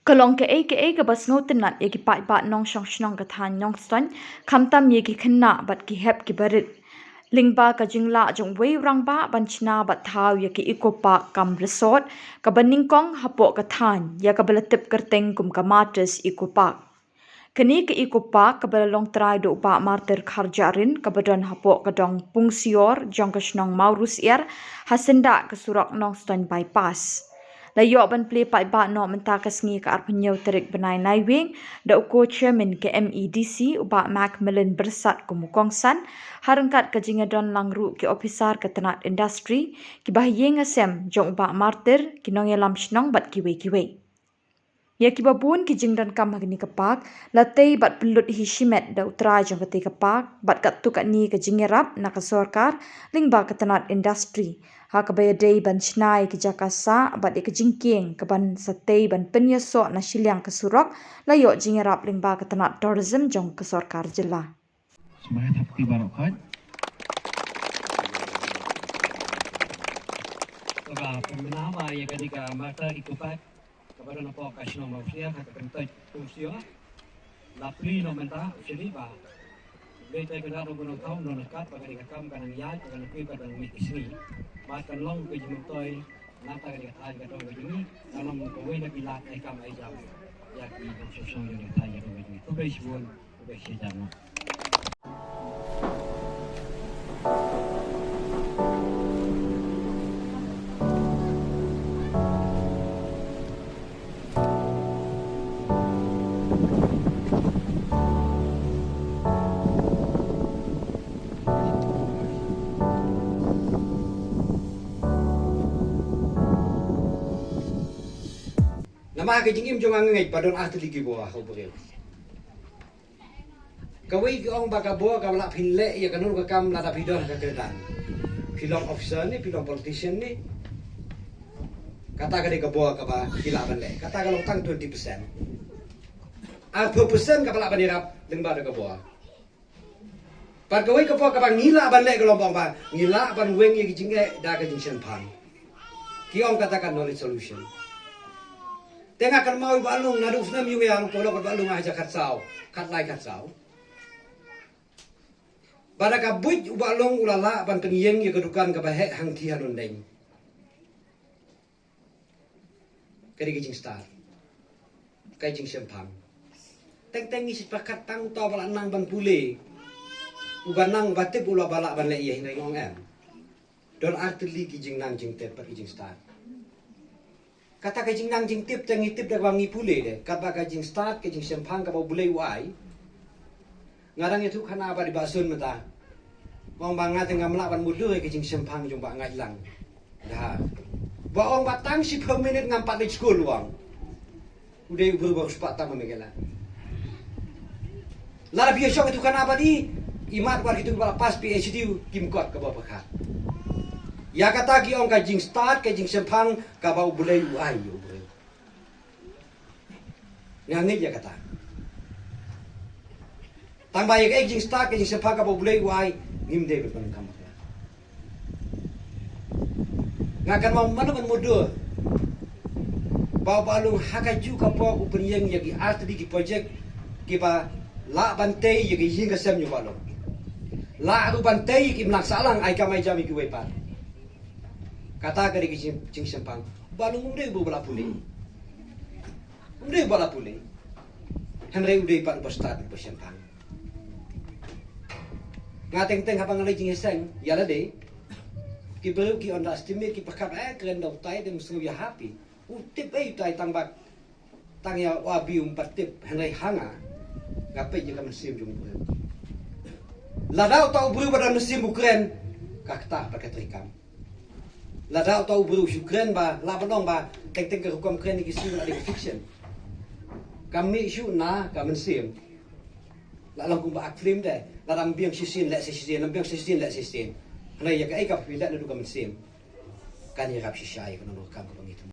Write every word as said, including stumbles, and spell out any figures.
Ka long kaei kaei kaba sngewtynnad ïa ki paidbah nongshong shnong ka thaiñ Nongstoiñ, khamtam ïa ki khynnah bad ki hep kiba rit. Lyngba ka jinglah jong uwei u rangbah ban shna bad thaw ïa ka Eco Park cum resort kaba nyngkong hapoh ka thaiñ, ïa kaba la tip kyrteng kum ka Martyrs Eco Park. Kane ka Eco Park kaba la long trai da u Bah Martyr Kharjahrin, kaba don hapoh ka dong Pungsior jong ka shnong Mawrysiar, ha syndah ka surok Nongstoiñ Bypass. La ïoh ban plie paidbah noh mynta ka sngi ka arphew hynñiew tarik bnai Naiwieng da u Co-Chairman ka M E D C, u Bah Macmillan Byrsat, kum u kongsan, ha ryngkat ka jingïadon lang ruh ki ophisar ka tnat industri, ki bahaïing hasem jong u Bah Martyr, ki nongïalam shnong bad kiwei kiwei. Ïa kiba bun ki jingdonkam ha kane ka park la tei bad pynlut hi shimet da u trai jong katei ka park bad katto katne ka jingïarap na ka sorkar lyngba ka tnat industri, ha kaba ïadei ban shna ïa ki jaka sah bad ïa ka jingkieng kaban sa tei ban pynïasoh na shiliang ka surok, la ïoh jingïarap lyngba ka tnat tourism jong ka sorkar jylla. Sngewbha thap kti baroh khoit. Kaba pynbna ba ïa kane ka Martyr Eco Park kaba don hapoh ka shnong Mawrysiar ha ka kyntoit Pungsior, la plie noh mynta, u shiri ba Blei Trai Kynrad Nongbuh Nongthaw un don ryngkat ba kane ka kam kan nang ïaid, ba kan nang plie, ba kan nang mih ki sngi. Bad kan long ka jingmyntoi na kata ka dei ka thaiñ ka dong ka jong ngi, kan long kawei na ki lad ai kam ai jam ïa ki nongshong shnong jong ka thaiñ ka dong ka jong ngi. Khublei shibun. Namar ka jingim jong nga nga ngeit ba don artylli ki bor ha u briew. Kawei ki ong ba ka bor kaba lah phin leh ïa kano ka kam lada phi don ha ka kyrdan. Phi long officer ne, phi long politician ne. Kata ka dei ka bor kaba phi lah ban leh. Kata ka long tang twenty percent. Arphew percent kaba lah ban ïarap lyngba da ka bor. Bad kawei ka bor kaba ngi lah ban leh ka long ba ong ba ngi lah ban weng ïa ki jingeh da ka jingshemphang. Ki ong kata ka knowledge solution. Te nga kynmaw ïa u Bah Lung, naduh u snem ïung ïa u Bah Lung, u Bah Lung ha Jaka Khatsaw, Khatlai Khatsaw. Ba da ka buit u Bah Lung u la lah ban pynïeng ïa ka dukan kaba heh hangtei ha London. Ka dei ka jingstad, ka jingshemphang. Teng teng ngi shu pyrkhat tang uta uba la nang ban pule, uba nang ba tip u la ba lah ban leh ïa, hynrei nga ong em. Don artylli ki jingnang jingtip bad ki jingstad. Kata ka jingnang jingtip te ngi tip da kaba ngi pule de, kaba ka jingstad, ka jingshemphang kaba U Blei u ai. Nga dang ïathuh khana bad i Bah Sun mynta. Ong ba nga te ngam lah ban mutdur ïa ka jingshemphang jong Bah Ngaitlang. Da. Ba ong ba tang shiphew minit ngam pat leit skul, u ong. U dei u briew ba riewspah tam ha Meghalaya. Lada phi ïa shong ïathuh khana bad i, imat wat kito kiba la pass P H D kim kot kaba pyrkhat. Ïa kata ki ong ka jingstad, ka jingshemphang kaba U Blei u ai ïa u briew. Nga ngeit ïa kata. Tang ba ïa ka jingstad, ka jingshemphang kaba U Blei u ai, ngim dei ban pyndonkam bakla. Nga kynmaw mano ban mutdur ba u Bah Lung ha kajuh ka por u pynïeng ïa ki artylli ki project kiba lah ban tei ïa ka ïing ka sem jong u Bah Lung. Lah ruh ban tei ïa ki imlang sahlang, ai kam ai jam ïa kiwei pat. Kata ka dei ka jing, jingshemphang. U Bah Lung um dei uba la pule. Um dei uba la pule. Hynrei u dei pat uba stad, uba shemphang. Nga teng teng haba nga leit jingïaseng ïa lade, ki briew ki underestimate, ki pyrkhat, eh, kren da utai, te ym sngew ïahap hi. U tip ei utai tang ba, tang ïa u Abi um pat tip, hynrei ha nga, nga peit ïa ka mynsiem jong u briew. Lada uta u briew ba don mynsiem u kren, ka ktah bad ka treikam. Lada uta u briew shu kren ba, lah ban ong ba teng teng ka rukom kren ïa ki sngi la dei ka fiction. Kam mih shuh na ka mynsiem. La long kumba act film de, lada ym biang shisien leh shisien, ym biang shisien leh shisien. Hynrei ïa kaei kaba phi leh naduh ka mynsiem, kan ïarap shisha ïa kano kano ka kam kaba ngi thmu.